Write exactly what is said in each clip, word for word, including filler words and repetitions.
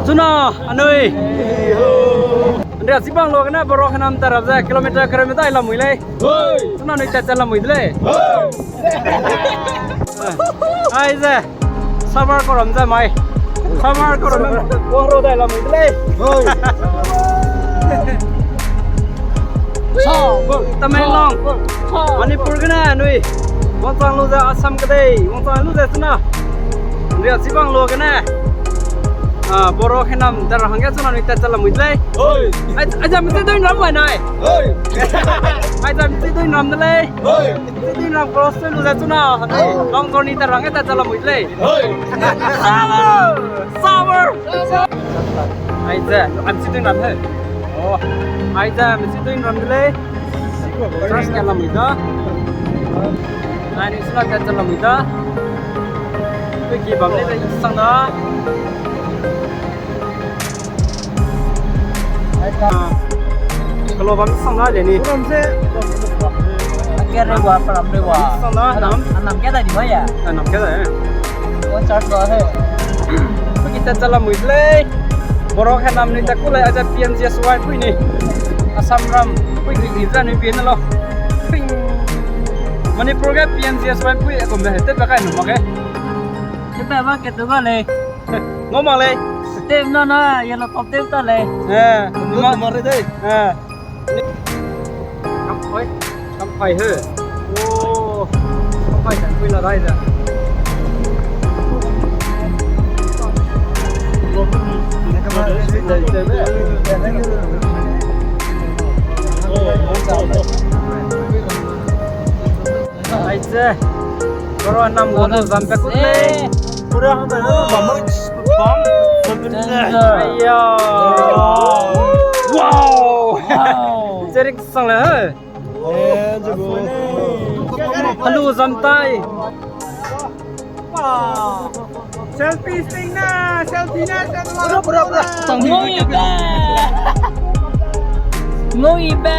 Chuna, anui. Nria chibang lo gene Boro Henam ta rap ze kilometer kereu medai lamui lei. Chuna anui tat ze lamui de lei. Aize. Summer koram ze mai. Summer koram. Wang ro dai lamui de lei. Tamenglong. Manipur gene anui. Wangchang lu ze Assam kedei. Wangchang lu ze chuna. Nria chibang lo gene. Ah, Boro Henam ta ra hangge chuna anui tat ze lamui de lei. Ai, ai, jam te doi nam mai nai. Ai, jam te doi nam de lei. Doi nam cross te lu ze chuna. Long journey ta ra hangge tat ze lamui de lei. Summer. Summer. Aize, am si doi nam he. Oh. Aize, am si doi nam de lei. Church ka lamui da. Ai, ni suna tat ze lamui da. Pe ki bam le sang da. Kalo bam sang da le ni. Ake re wa, param re wa. Sang da, nam. Anam ke da ni wa ya? Anam ke da, eh. Church lo he. Pe ki tat ze lamui de lei. Boro Henam ni ta ku lei, aize P M G S Y pui ni. Assam ram pui ki ki za ni pi na lo. Ping. Manipur ge P M G S Y pui e kum de he, te pe kai nu ma ke. Te pe ba ke tu ga lei. Ngau mak lei. Te na na, yellow top te ta lei. Eh, ma ma re dei. Eh. Kam oi, kam pai he. Oh, kam pai tan kui la dai da. Aize. Boro Henam gu lu zam pe kut lei. Pura hang da bam bam. Aya. Wow. Wow. Cherik sang le he. Helu zam tai. Selfie stick na, selfie na, selfie na. Ngoi be. Ngoi be.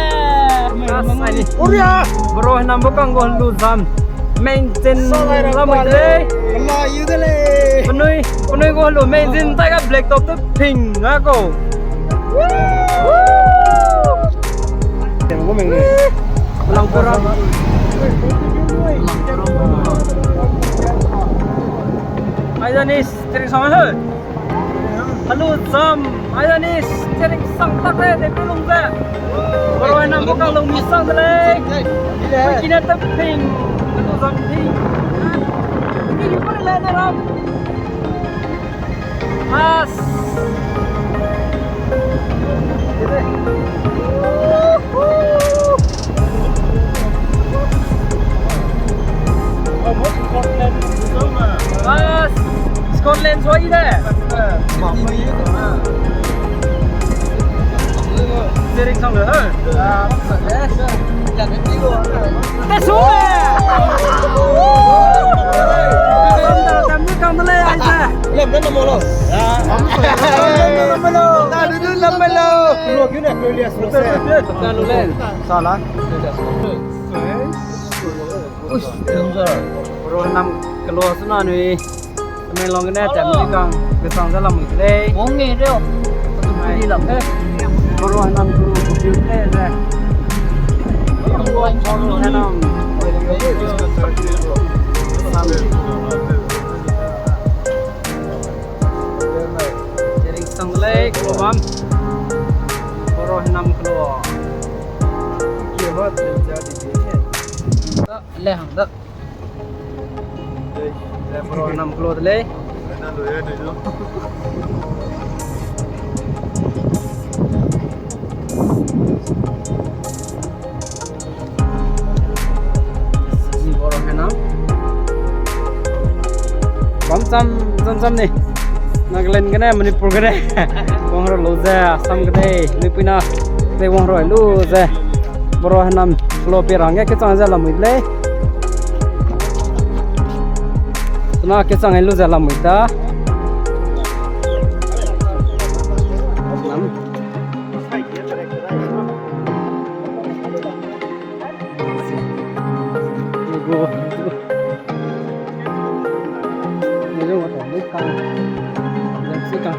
Boro Henam bu kang gu helu zam. Maintain lamui de lei. Penui, penui gu helu maintain tai ga black top te ping ga ko. Langkuram. Aidanis, cherik sang he. Helu zam, aidanis, cherik sang tak le de pelung ze. Boro Henam bu ka lung mi sang de lei. Kine te ping, helu zam ping. Kine pare le ne ram. As. As. Scotland sua i de. Cherik sang le, ha? Te su, eh! Tam da, tam da, kam da lei, ai ze. Lem da na mo lo. Lem da na mo lo. Na du du lem lo. Lo gine ko lia su se. Na lo le. Sala. Ush, danger. Boro Henam kelo suna nui. Tamenglong gene Tamenglong kang, kesang ze lamui de lei. Wang nge reo. Ai. Di lam he. Boro Henam kelo, kelo de lei ze. Boro Henam. Cherik sang lei, kelo bam. Boro Henam kelo. Le hang da. Boro Henam kelo de lei. Boro Henam. Bam cham, cham, cham ni. Nagaland gene, Manipur gene. Wang ro lu ze, Assam gene. Nui puina. Lei wang ro lu ze. Boro Henam kelo pe rangge kechang ze lamui de lei. Tena kechang lu ze lamui ta.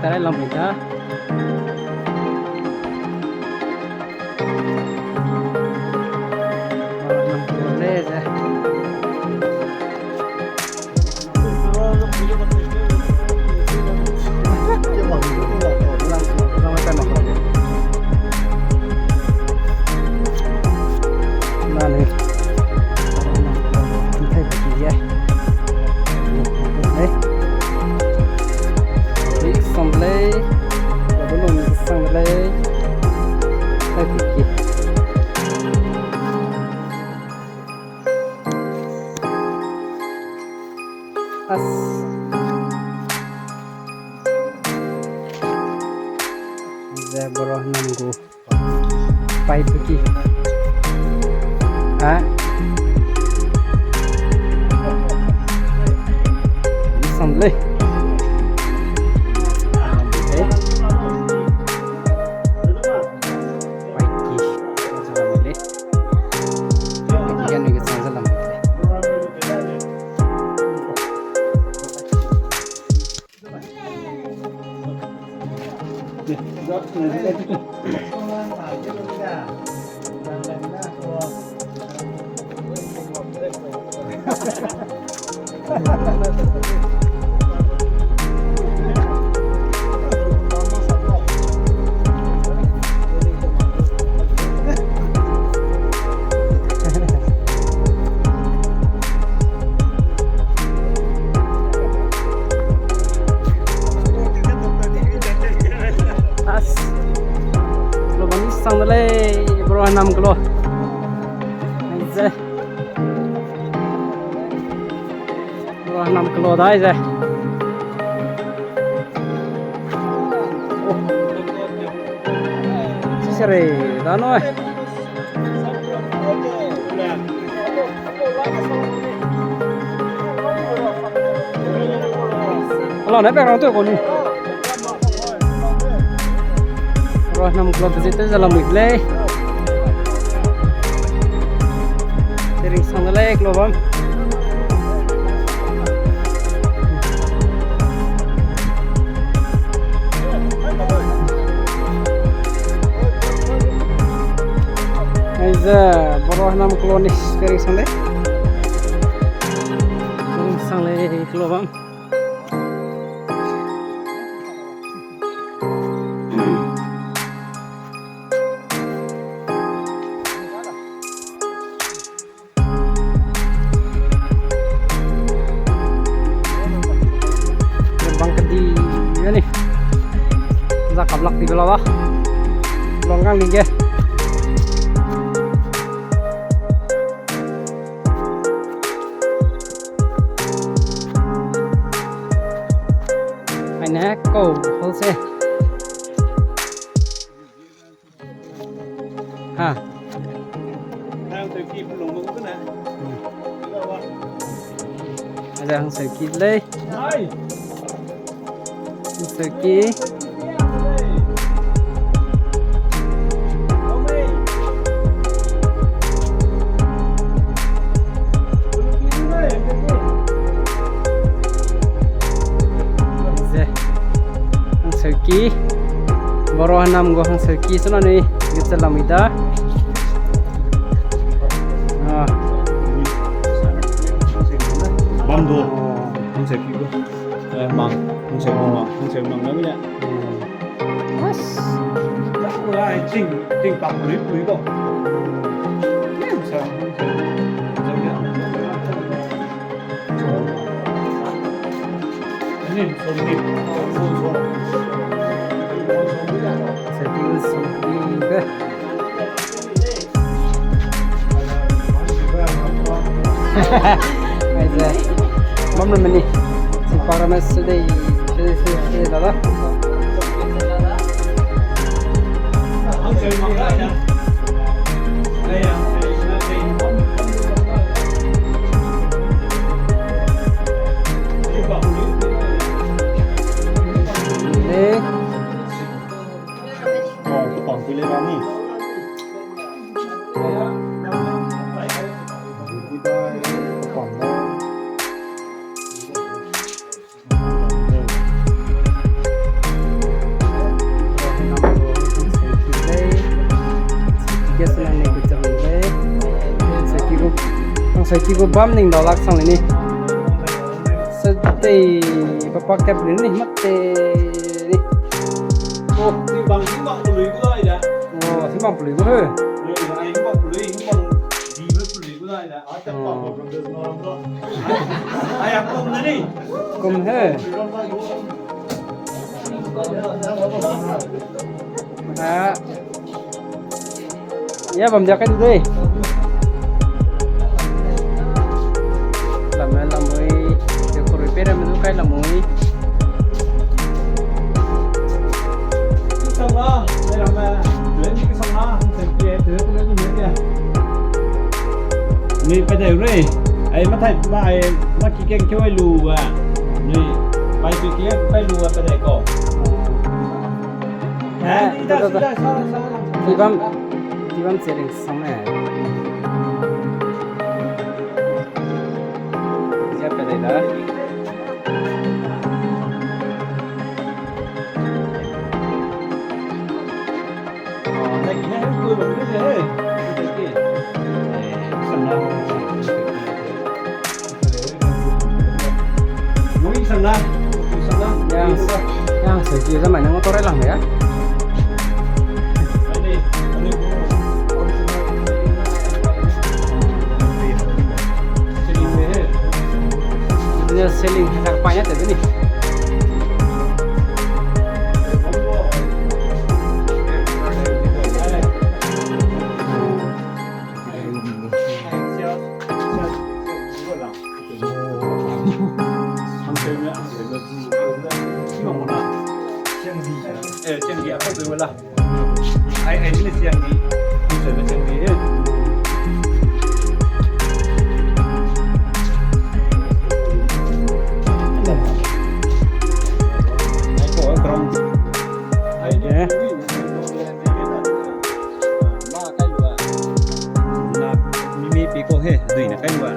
Tare lamui da. Leze. Nani. Nthai paki ye. Lei. Lei sang lei. Lei. Nthai paki. As. Ze boro nam gu. Pai paki. Ha? Sam lei. Pai ki. Sam lei. Pai ki kan ni ke sam lei. As. Lo bam sang de lei, bro, nam kelo. Aize. Bro, nam kelo dai ze. Sisere, da noi. Ala ne background to ko ni. Bro, nam kelo visit te ze lamui lei. Tering sang de lei kelo bam. Aize, boro nam kelo ni, tering sang lei. Tering sang lei kelo bam. Bang kedi ya ni. Za kaplak di bela ba. Long gang ling ge. Ai ne ko hol se. Ha. Hang seuki pelung gu ne. Hmm. Ada hang seuki lei. Hai. Hang seuki. Ze. Hang seuki. Boro nam gu hang seuki suna ni. Gitsa lamui da. Ah. Bam do. Hang seuki gu. Eh, mang. Hang seuki mang. Hang seuki mang na mi ya. As. Ai, ting, ting pak lui lui ko. Ting sa. Aize. Bam na meni. Sing para me se dei. Se, se, se, dada. Ki gu bam ning dau lak sang le ni. Sedei, papa kep le ni, mate ni. Oh, ni bang, ni bang pelui gu dai da. Oh, ni bang pelui gu he. Ni, ai, ni bang pelui, ni bang di be pelui gu dai da. Kum he. Ah. Ya bam dia kai du dei. Lam me lamui. Te kurui pere me du kai lamui. Ni pe dei rei. Ai, mathai, ma, ai, ma ki keng keu ai lu, ah. Ni, pai ki keng keu ai lu, ah, pe dei ko. Eh, da, da, da. Tibam, tibam cheling sang ne. Ya pe dei da. Yang, yang seki zama nang motor lang ya. Ini selling hak panya tadi ni. Eh, cheng di, aku tu wala. Ai, ai, ni cheng di. Ni cheng di, cheng di, eh. Ai, ko, ground. Ai, eh. Na, mi, mi pi ko he, dui na kai lua.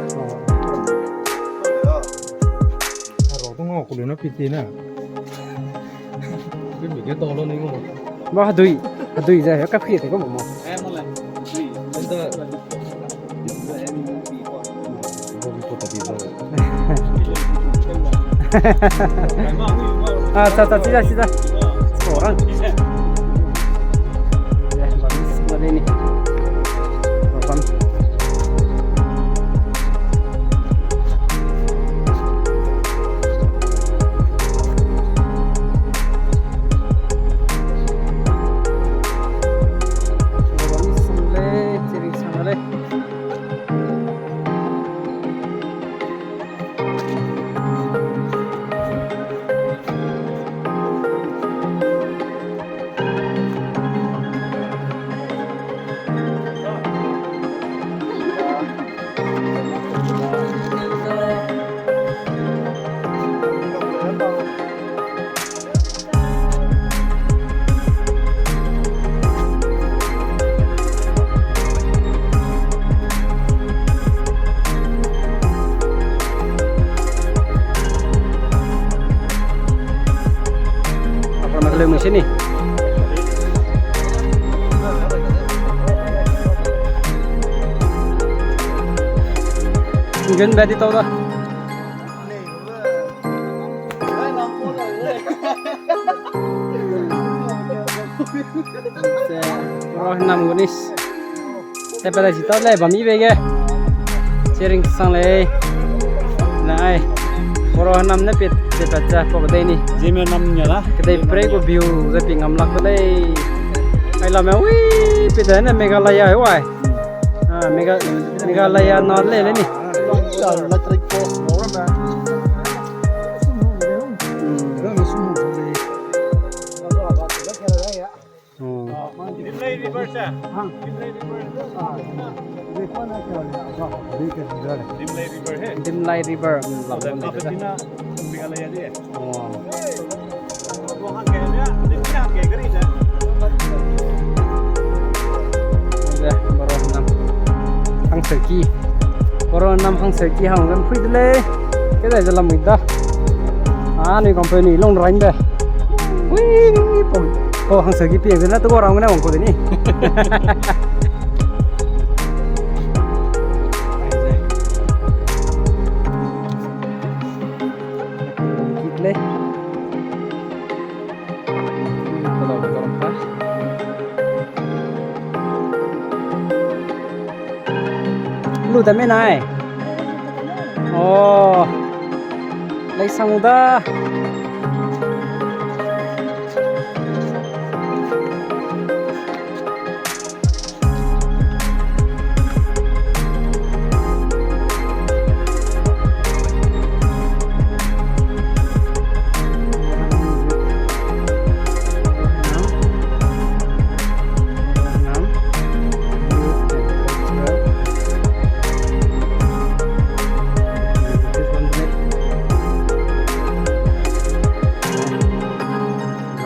Aro tu ngau ku lu na pi ti na. Ba dui, dui ze ka phi te ko mo. Ah, ta, ta, sida, sida. Orang. Ya, bagus, mana ni? Orang. Apa nak leu mesin ni? Ngen badi tau da. Bro, nam gunis. Te pa da si tau le, bam i be ge. Cheering sang le. Na ai. Bro, nam ne pet, te pa cha, po dei ni. Zeme nam nya la. Kedei pre gu view ze pi ngam lak dei. Ai la me, ui, pe da ne Meghalaya, ui. Ah, Megha-, Meghalaya na le le ni. Hmm. Hmm. Dimlei River se. Dimlei River. Dimlei River he. Dimlei River. Hmm, la. Kapetina Meghalaya de. Oh. Boro nam hangserki. Boro nam hangserki hang lam phui de lei. Kedai ze lamui da. Ah, ni company long rain be. Ui, po, po hangserki pi de na tu ko ram ne wang ko de ni. Tame nai. Oh. Lai sang da.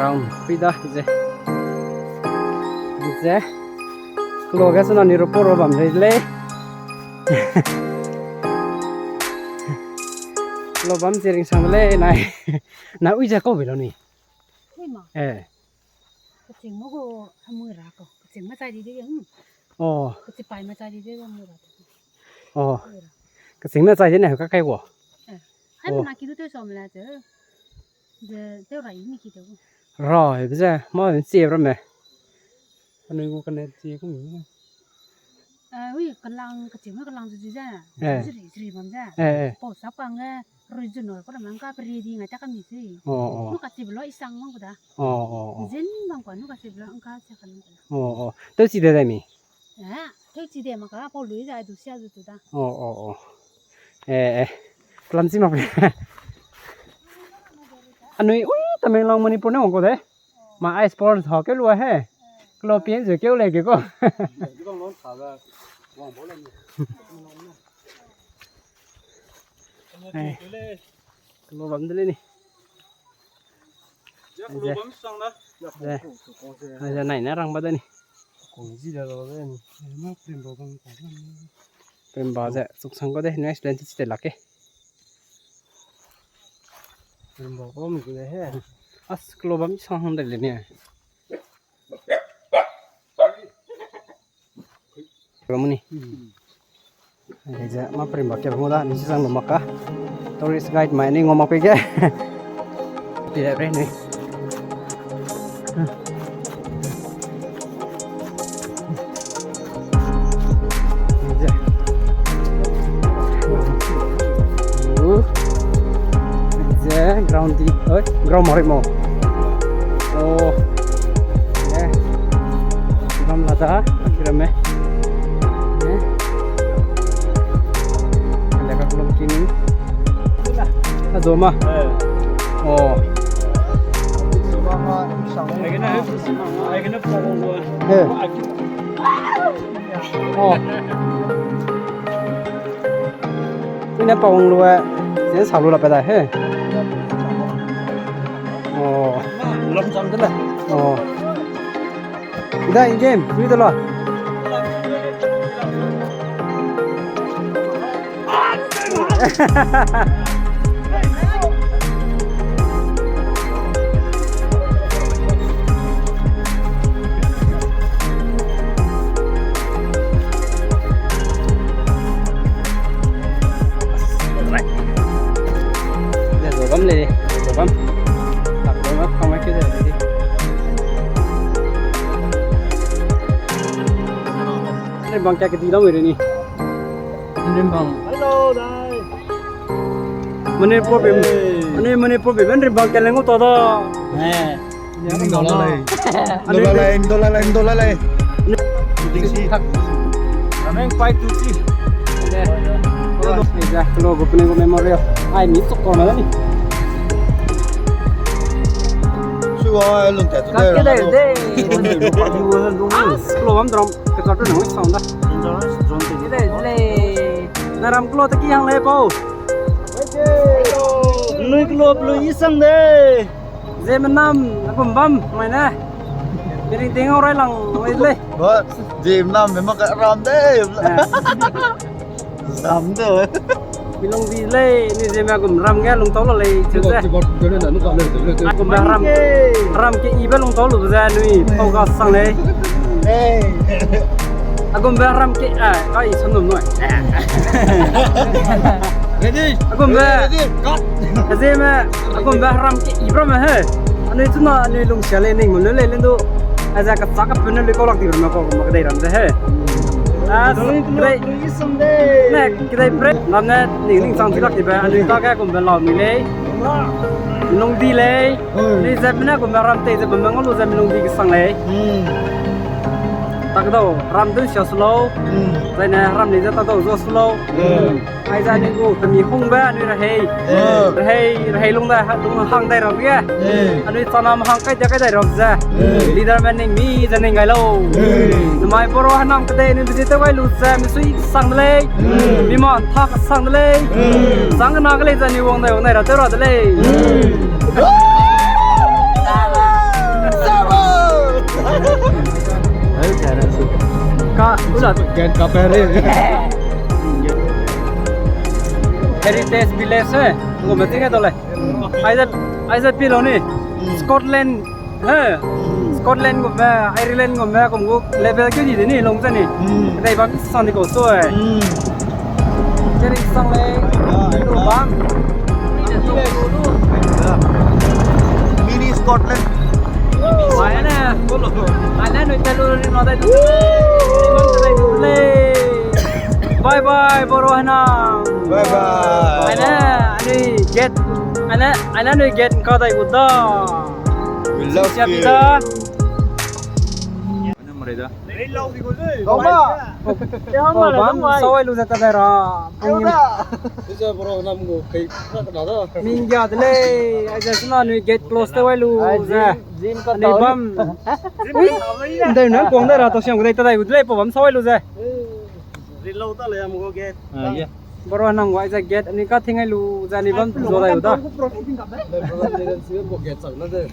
Ground pui da ze. Ze. Klo ge suna ni ropo ro bam rei lei. Klo bam ze ringsang lei nai. Na ui ze kau be lo ni. Ui ma. Eh. Kaching mo gu hamui ra ko. Kaching ma chai di de, hmm. Oh. Kaching pai ma chai di de, hamui ra. Oh. Hamui ra. Kaching ma chai di ne ka kai wo. Eh. Hai. Oh. Na ki du te som la te. Ze te ra i ni ki te wo. Ra, he be ze, ma ni che ra me. Anui gu kane che ku mi. Eh, ui, kalang, kaching ma kalang zu zu ze. Eh. Ziri, ziri bam ze. Eh, eh. Pau sa pang ge, rui zu no, ko la mang ka peri di ngai ta ka mi sui. Oh, oh. Nu ka chi belo isang mang ku da. Oh, oh, oh. Zin bang kwa, nu ka chi belo ang ka chi ka lu. Oh, oh. Teu chi de de mi. Eh, teu chi de ma ka, pau lui za du sia zu tu da. Oh, oh, oh. Eh, eh. Plan chi ma pe. Anui, ui, Tamenglong Manipur ne wang ko de. Ma ai sports ha ke lu he. Klo pien zu ke le ke ko. Eh. Klo bam de le ni. Ze. Ze. Ze nai na rang ba de ni. Pemba ze, chuk sang ko de, next plan ti te lak ke. Pemba ko mi ku de he. As klo bam sang hang de le ni. Bam ni. Hmm. Ai, ze, ma prim ba ke bam da, ni si sang lu mak ka. Tourist guide mai ni ngau mak pe ge. Pi da re ni. Ze. Ze ground di, oi, ground mari mo. Oh. Ze. Ground la da, akira me. Ze. Ada ka kulum kini. Ado ma. Eh. Oh. Ai gene, ai gene pau lu. Eh. Oh. Ine pau lu, eh. Zen sa lu la pe da, he. Oh. Lam sam de le. Oh. Ida in game, free de la. Ya, zo bam le, zo bam. Tak zo bam, kau mai ke de. Rim bang kia ke di lam re ni. Rim bang. Hello, dai. Mane problem. Hey. Mane, mane problem, rim bang kia leng u ta da. Eh. Ndola lai. Ndola lai, ndola lai, ndola lai. Shooting si. Rameng pai tu si. Hello, hello, hello, memorial. Ai, mi sok ko na ni. Su wa lung ka tu. Ka ke dai de. Lo bam drum. Ke ka tu nang sound da. Dai le. Na ram klo ta ki hang le pau. Lui klo lui isang de. Ze menam, a gum bam, mai ne. Biring ting au rai lang, mai le. Ba, ze menam, me mak ram de. Eh. Ram de. Milong di le, ni ze me a gum ram ge lung tau la le, ze. A gum ram, ram ke i be lung tau lu ze, nui, pau ga sang le. Hey. A gum be ram ke, eh, kai sun num noi. Ready? A gum be. Ready? Cut. Ze me, a gum be ram ke i bra me he. Anui tuna, anui lung sia le ning mo le le du. A ze ka sa ka pun le ko lak di me ko ma ka dai ram ze he. Kedei pre, lam ne ning ning chang chi lak dibe, anui ta ge gumbe lau mi lei. Lungdi lei. Ni ze mene gumbe ram tei ze bambe ngau lu ze mi lungdi kesang lei. Tak dau, ram dun sia su lau. Zaine ram ni ze tak dau zua su lau. Aize anui gu pemi hungbe anui rehei. Rehei, rehei lung dai, lung hang dai ra ge. Anui chanam hang kai dia kai dai ra ze. Leader me ning mi ze ning gai lau. Namai Boro Henam kedei anui visit tew gai lu ze, misui sang de lei. Mima nta kesang de lei. Zang na ge lei ze anui wang dai wang dai ra tew ra de lei. Ka, ula. Heritage Village, eh. Ngome ting e dau lei. Aize, aize pi lau ni. Scotland, eh. Scotland gume, Ireland gume, gum gu level keu di de ni, long ze ni. Kedei bam sang di kau sui. Kedei sang lei. Lu bam. Mini Scotland. Ai ne. Ai ne, nui te lu ri no dai du. Bye bye, Boro Henam. Bye bye. Ai ne, anui gate, ai ne, ai ne, anui gate ka dai gu da. We love you. Siap da. Mama. Oh, bam, sa wai lu ze ta dai ra. Ise Boro Henam gu kai na ka da. Minggia de lei, aize suna anui gate close te wai lu ze. Anui bam. Ui, ndai na kuang dai ra, tau siam gu dai ta dai gu de lei, pau bam sa wai lu ze. Reload ta le am gu gate. Ah, yeah. Boro Henam gu aize gate anui ka ting ai lu ze anui bam zo dai gu da. Gate chak na de.